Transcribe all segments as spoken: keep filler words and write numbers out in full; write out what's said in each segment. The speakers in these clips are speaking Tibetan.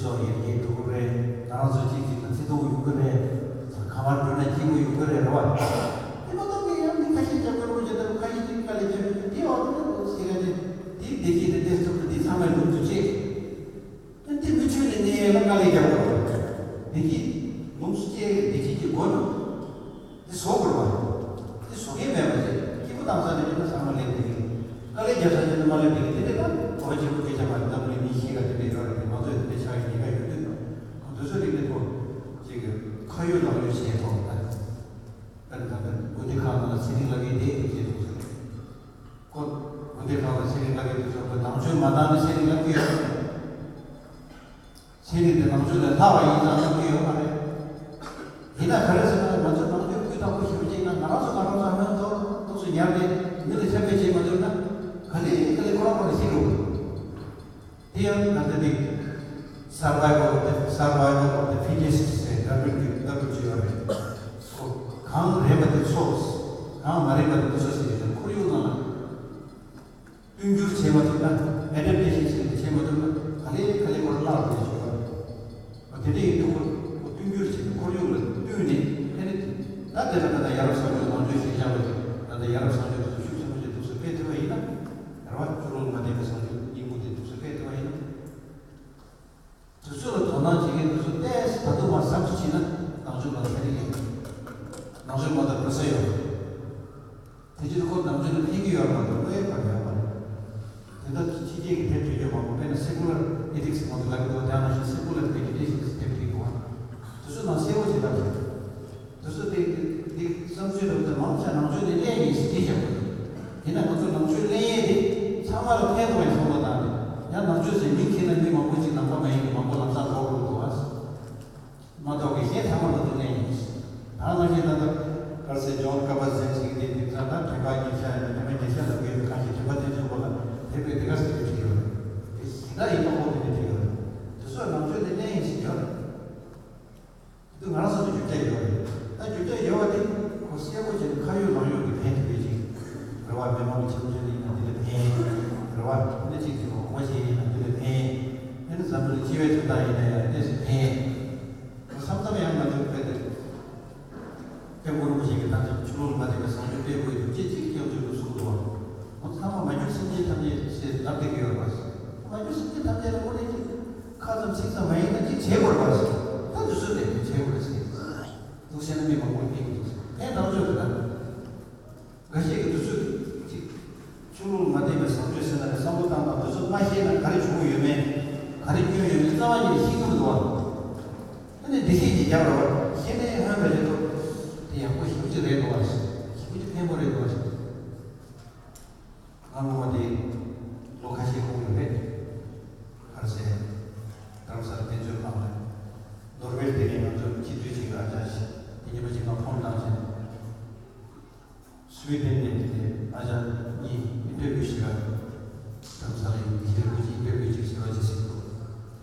ཚོ་ཡར་རྒྱས་འགྲོ་གི་རེད། ང་རང་ཚོ་གཅིག་གཅིག་ལ་བརྩེ་དུང་ཡོང་གི་རེད། ཁ་པར་འགྲོ་ན་སྐྱིད་པོ་ཡོང་གི་རེད། རེད་བ། དེ་མ་གཏོགས་ངས་ཡང་མི་ཁ་ཤས་ཀྱང་དཀར་པོ་བྱས་ཏེ་ཁ་ཤས་ཀྱིས་དཀའ་ལས་བརྒྱབ་ཡོད་དེ། འོག་ཏུ་ནི་ལོ་ཟེར་ག་དེ་དེའི་བདེ་སྐྱིད་དེ་ཏོག་ཙམ་དེ་ཚང་མས་ལོངས་སུ་སྤྱད། ཨ་འདི་མུ་མཐུད་ནས་གནས་ཡས་ལ་དཀའ་ལས་རྒྱབ་དགོས། བདེ་སྐྱིད་ལོངས་སུ་སྤྱད། བདེ་སྐྱིད་ཀྱི་སྒོ་ནས་འདི་བཟོ་དགོས་པ། འདི་བཟོ་མཁན་མེད་པ་བྱས། སྐྱིད་པོ་བཏང་ས་ནས་ཡིན་ན་ཚང་མ་ལས་བདེ་གི། དཀའ་ལས་རྒྱབ་ས་ནས་མ་ལས་བདེ་གི། དེ་འདྲ་ད་གོ་བ་ཆེན་པོ་སྐད་ཆ་མ་རེད། ད་མི་མི་ཤེས་ག་དེ་འདྲ་ཡོད་རེད། ང་ཚོ་ཡང་དེ་འདྲ་ཆགས་ཡོད་ཉེན་ཁ་ཡོད་དུས། དུས་ཚོད་རིང་ནས་ཐོག་ཅིག་གི་ཁ་ཡོད་ལག་ཡོད་བྱས་ཐོག་ད། དཔེར་ན་ད་དགོན་སྡེ་ཁག་ནང་ལ་ཚན་རིག་བསླབ་མཁན་དེ་དེ་བྱས་ཐོག་ཟེར། ཁོ་དགོན་སྡེ་ཁག་ལ་ཚན་རིག་བསླབ་མཁན་དེ་ཚོ་ནང་ཆོས་མ་བཏང་ན་ཚན་རིག་བསླབ་ཀྱི་ཡོད་མ་རེད། ཚན་རིག་དེ་ནང་ཆོས་ལས་ལྷག་པ་ཡིན་ཙང་བསླབ་ཀྱི་ཡོད་མ་རེད། ཡིན་ན་ག་རེ་ཟེར་ན། ང་ཚོས་ནང་ཆོས་སྤུས་དག་པོ་ཞིག་བྱས་ན། ང་རང་ཚོ་ང་རང་ཚོ་ཧོན་ཐོག་ཐུགས་སུ་ཉར་ཏེ་མི་ལ་ཁྱབ་སྤེལ་བྱེད་མ་ཐུབ་ན། ག་ལེ་ག་ལེ་ཁོ་རང་ཁོ་རང་ཤི་འགྲོ། དེ་ཡང་ད་ལྟ་དེ་survival of the survival of the fittest ཟེར་ཌར་ཝིན་གྱི་ལྟ་གྲུབ་ཅིག་ཡོད་རེད། ཁོ་གང་རན་པ་དེ་འཚོ། གང་མ་རན་པ་དེ་འདུག་ས་ཟེར་གྱི་འདུག་ཁོར་ཡུག་ནང་ལ་བསྟུན་འགྱུར་བྱེད་མ་ཐུབ་ན། ཨེ་ཌབ་ཊེ་ཤན་ཟེར་དེ་བྱེད་མ་ཐུབ་ན། ག་ལེ་ག་ལེ་ཁོ་རང་བརླག་འགྲོ་ཡ་ཞིག་ཡོད་རེད། དེ་འདྲ་ཡིན་དུས་ཁོ་ཁོ་བསྟུན་འགྱུར་བྱེད་ནས་ཁོར་ཡུག་ལ་བསྟུན་ནས། ཨ་ནི་ད་དེ་ལ་ད་ལྟ་ཡ་རབས་བཟང་སྤྱོད་ནང་ཆོས་ཞེས་བྱ་བ་ཞིག་ད་ལྟ་ཡ་རབས་བཟང་སྤྱོད་དེ་ཚོ་ཤུགས་ཆེན་པོ་ཞིག་འདུག་སེ་སྤེལ་ཐུབ་པ་ཡིན་ན། རེད་བ། ཆོས་ལུགས་མ་བརྟེན་པའི་བཟང་སྤྱོད་སྙིང་པོ་དེ་འདུག་སེ་སྤེལ་ཐུབ་པ་ཡིན་ན། དུས་ཚོད་ལ་དོ་སྣང་བྱེད་མཁན་དེ་ཚོ་ཏོག་ཙམ་ད་དུང་མར་ཟབ་ཏུ་ཕྱིན་ན་ནང་ཆོས་མ་དར་ཁ་རི་ཡིན། ནང་ཆོས་མ་དར་དགོས་ས་ཡོད། དེ་ཕྱིར་ཁོ་ནང་ཆོས་ལ་ཕན་གྱི་ཡོད་མ་གཏོགས་གནོད་པ་ཡོད་མ་རེད། དེ་ལྟར་ཕྱི་རྒྱལ་གྱི་དེབ་བྲིས་རྒྱུ་མང་པོ། དཔེར་ན་སེ་ཀུ་ལར་ཨེ་ཐིག་སི་ང་ཚོ་ལབ་ཀྱི་འདུག་དེ་ནང་བཞིན་སེ་ཀུ་ལར་པི་རི་ཇུ་ཌིས་ཟེར་དེབ་བྲིས་འདུག་དེ་ཚོ་ནང་གསལ་པོ་ཞིག་ལབ་ཀྱི་འདུག་དེ་ཚོ་དེ་དེ་བསམ་ཚུལ་རབ་དང་མང་ཆ་ནང་ཆོས་ནས་གླེང་ཡིན་ཟེར་དེ་བཞག་པ་རེད། ཡིན་ན་ང་ཚོ་ནང་ཆོས་གླེང་ཡས་དེ་ཚང་མ་ལ་ཕན་ཐོགས་ཡིན་བསམ་བློ་བཏང་ནས། ཡང་ནང་ཆོས་ཟེར་མིང་འཁྱེར་ན་མི་མང་པོ་ཅིག་ནང་པ་མ་ཡིན་པའི་མང་པོ་ལམ་སང་འགྲོ་དགོས་འདུག་བ། མ་གཏོགས་ཀྱི་གཞན་ཚང་མ་ལ་དུ་གླེང་ཡིན། ད་ནང་བཞིན་ད་ལྟ་གར་སེ་ཇོན་ཀ་པ་ཟེར་ཞིག་དེ་དེང་སང་ད་དྲན་པ་ཉེར་ཤ་ཡིན། དྲན་པ་ཉེར་ཤ་ལ་བརྒལ་བའི་ཁ་ཞིག་དྲན་པ་བསྟན་འཛིན་པོ་ལ་དེ་བས་དེ་ག་ཟེར་གྱི་བྲིས་ཡོད་རེད། དེ་ཞིག་ད་ཡིན་པ་ཁོ་དེ་ནས་བྲིས་ཡོད་རེད། དེ་ཚོ་ནང་ཆོས་དེ་གླེང་ཡིན་ཞིག་ཡོད་རེད། དེ་ང་རང་ཚོ་ལ་རྒྱུ་རྐྱེན་ཡོད་རེད། ད་རྒྱུ་རྐྱེན་ཡོད་པ་དེ་ཁོ་གསལ་པོ་བྱས་ནས་ཁ་ཡོད་ལག་ཡོད་ཀྱི་ཕན་ཐོགས་པའི་ཅིག་རེད་བ། མི་མང་གི་ཆབ་སྲིད་ཡིན་ན་དེ་ལ་ཕན། རེད་བ། ཨ་ནི་ཅིག་གི་གོང་མ་ཞིག་ཡིན་ན་དེ་ལ་ཕན། ཨ་ནི་འཛམ་བུ་གླིང་སྤྱི་བའི་དོན་དག་ཡིན་ན་ཡང་ཏོག་ཙམ་ཕན། མཚམས་མཚམས་ཡང་ང་ཚོའི་བོད་དེ་སྐྱབས་མགོན་རིན་པོ་ཆེ་གིས་ད་ཆོས་ལུགས་ལ་མ་བརྟེན་པའི་བཟང་སྤྱོད་སྤེལ་དགོས་འདུག་ཅེས་ཅིག་སྐྱབས་བཅོལ་དུ་གསུངས་འདུག་བ། ང་ཚོ་ཚང་མ་མ་གྱུར་སེམས་ཅན་ཐམས་ཅད་ཞེས་ལབ་བསྡད་ཀྱི་ཡོད་རེད་པ། མ་གྱུར་སེམས་ཅན་ཐམས་ཅད་ལ་དངོས་གནས་ཀྱི་ཁ་ཙམ་ཚིག་ཙམ་མ་ཡིན་ན་ཅིག་བྱེད་དགོས་རེད་པ། ད་དུས་ཚོད་ལས་དེ་བྱེད་དགོས་རེད་ཟེར། འདུག་སེ་ན་མི་མང་པོ་སྐད་ཀྱི་འདུག་ཟེར། ཕན་ཐོགས་ཆོག་གི་ད། འགའ་ཤས་ཀྱིས་དུས་ཚོད་ཅིག་ཆོས་ལུགས་ལ་མ་བརྟེན་པའི་བཟང་སྤྱོད་ཟེར་ན་རེད། བསམ་བློ་བཏང་སྟངས་དུས་ཚོད་མ་ཤེས་ན་ག་རེ་བྱུང་ཡོད་མེད། ག་རེ་སྐྱོན་ཡོད་མེད་རྩ་བ་ཉིད་ནས་ཤེས་ཀྱི་མི་འདུག་བ། ཨ་ནི་འདི་ཤེས་ཀྱི་རྒྱབ་རོགས་ཤེས་ནས་ཧོན་པ་ཞིག་འདུག་དེ་ཡག་པོ་ཞེ་པོ་ཅིག་རེད་འདུག་བ། ཞེ་པོ་ཅིག་ཕན་པོ་རེད་འདུག་བ། ང་ངོ་མ་དེ་ལོ་ཁ་ཤས་གོང་ལ་རེད། གར་སེ་རྡ་རམ་ས་ལ་དཔེ་མཛོད་ཁང་ལ་ནོར་ཝེ་དེ་ནས་ང་ཚོ་སྤྱི་འཐུས་ཅིག་ཨ་ཅག་ཅིག་དེ་ཉིན་པ་ཅིག་ང་ཕོན་བཏང་བྱས། སུའི་ཌེན་ནས་དེ་ནས་ཨ་ཅག་གཉིས་ཨིན་ཊར་བིའུ་ཞིག་ར། རྡ་རམ་ས་ལ་ཡོད་མི་ཤེས་རུ་ཅིག་ཨིན་ཊར་བིའུ་ཅིག་ཟེར་བ་ཅིག་ཟེར་འདུག་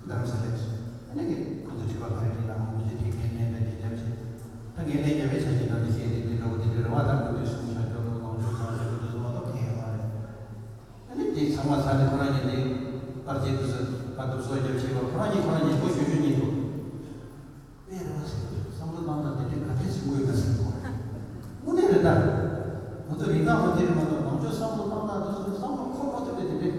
རྡ་རམ་ས་ལ་ཡོད་ཟེར། ཨ་ནི་ཁོ་ཚོ་དྲི་བ་ག་རེ་དྲིས་ན་ཁོང་ཚོས་དེ་ངས་ལན་འདྲ་ཅིག་བརྒྱབ་བྱས། ད་ངས་ལན་བརྒྱབ་པའི་ཆ་ཅིག་ད་འདི་ཤེས་དེ་འདི་འདྲ་བོ་དེ་འདྲ་རེད་བ། ད་ཁོ་ཚོས་གསུངས་བཞག་ཅོག་ལ་ནང་ཆོས་བཟང་སྤྱོད་ཀྱི་འདུག་མ་གཏོགས་ཕན་ཡོད་མ་རེད། ཨ་ནི་དེ་ཚང་མ་ཚར་ནས་ཁོ་རང་གཉིས་དེ་པར་ཆས་དུས་སུ་པར་དུ་སོ་རྒྱབ་བྱས་པ་ཁོ་རང་གཉིས་ཁོ་རང་གཉིས་པོ་ཞུ་ཞུ་གཉིས་འདུག་དཔེ་རེད་བ་ཟེར་གྱི་འདུག་བསམ་བློ་བཏང་སྟངས་དེ་འདྲའི་ག་འདྲས་ཟིན་དགོས་ན་ཟེར་གྱི་འདུག་དངོས་གནས་རེད་ད། ང་ཚོ་རིན་ཐང་མ་དེ་རེད་མ་གཏོགས་ནང་ཆོས་བསམ་བློ་བཏང་སྟངས་དེ་ཚོ་བསམ་བློ་འཁོར་མ་ཐུབ་པའི་དེ་འདྲས།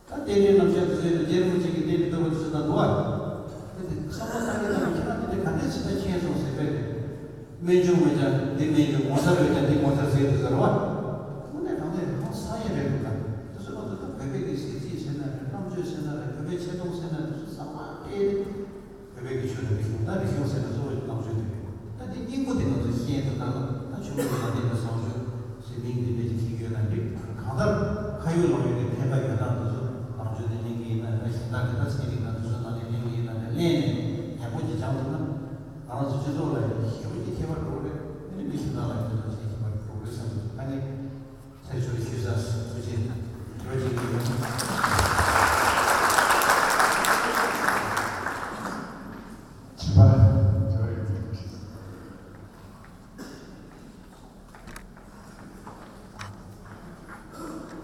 ད་རྟེན་འབྲེལ་རྣམ་གཞག་དེ་ཚོ་ཡིན་ན་རྒྱལ་རིན་པོ་ཆེ་གིས་རྟེན་འབྲེལ་གཏོར་བ་དེ་ཚོ་ད་འདུག་བ། དེ་དེ་བསམ་བློ་བཏང་གི་ད་ཁྱེད་རང་དེ་འདྲས་ག་འདྲས་ཟིན་ད་མཁྱེན་སོང་ཟེར་བས། རྨད་བྱུང་མེད་ཀྱང་འདི་རྨད་བྱུང་ངོ་མཚར་ཡོད་ཀྱང་འདི་ངོ་མཚར་ཟེར་དུས་ཟེར་བ། དངོས་གནས་དྲང་གནས་རང་ས་ཡ་རེད་འདུག་ད་དེ་ཚོ་ང་ཚོ་ད་བོད་པའི་གི་གཟི་བརྗིད་ཟེར་ན་རེད། རྣམ་དཔྱོད་ཟེར་ན་རེད། བོད་པའི་ཆེ་མཐོང་ཟེར་ན་རེད། དེ་ཚོ་ཚང་མ་སྤེལ་ཏེ། བོད་པའི་གི་ཆོས་དང་རིག་གཞུང་ད་རིག་གཞུང་ཟེར་ན་གཙོ་བོ་ནང་ཆོས་དེ་རེད། ད་འདི་སྙིང་པོ་དེ་ང་ཚོས་ཤེས་ཐུབ་ན་ལ། ད་ཆོས་ལུགས་ལ་བརྟེན་པའི་བཟང་སྤྱོད་ཟེར་མིང་འདི་འདྲ་ཅིག་ཁྱེར་ཡོད་ན་འགྲིག་གང་ལྟར་ཁ་ཡོད་ལག་ཡོད་ཀྱི་ཕན་པ་ཡོད་སྟངས་དེ་ཚོ་ནང་ཆོས་ནས་ལེན་གྱི་ཡིན་ན་རེད། གཞན་དག་གི་ད་ཚན་རིག་ནང་དེ་ཚོ་ནང་ནས་ལེན་གྱི་ཡིན་ན་རེད། ལེན་ནས་ཡག་པོ་ཅིག་སྦྱངས་ཐུབ་ན་ང་རང་ཚོ་སྤྱི་ཚོགས་ལ་ཞེ་པོ་ཅིག་ཁྱད་པར་འགྲོ་གི་རེད། ཨ་ནི་མི་གཞན་དག་ལ་ཡང་དེ་ཚོ་ཞེ་ཁྱད་པར་འགྲོ་གི་རེད་བསམ་གྱི་འདུག་ད་ངས་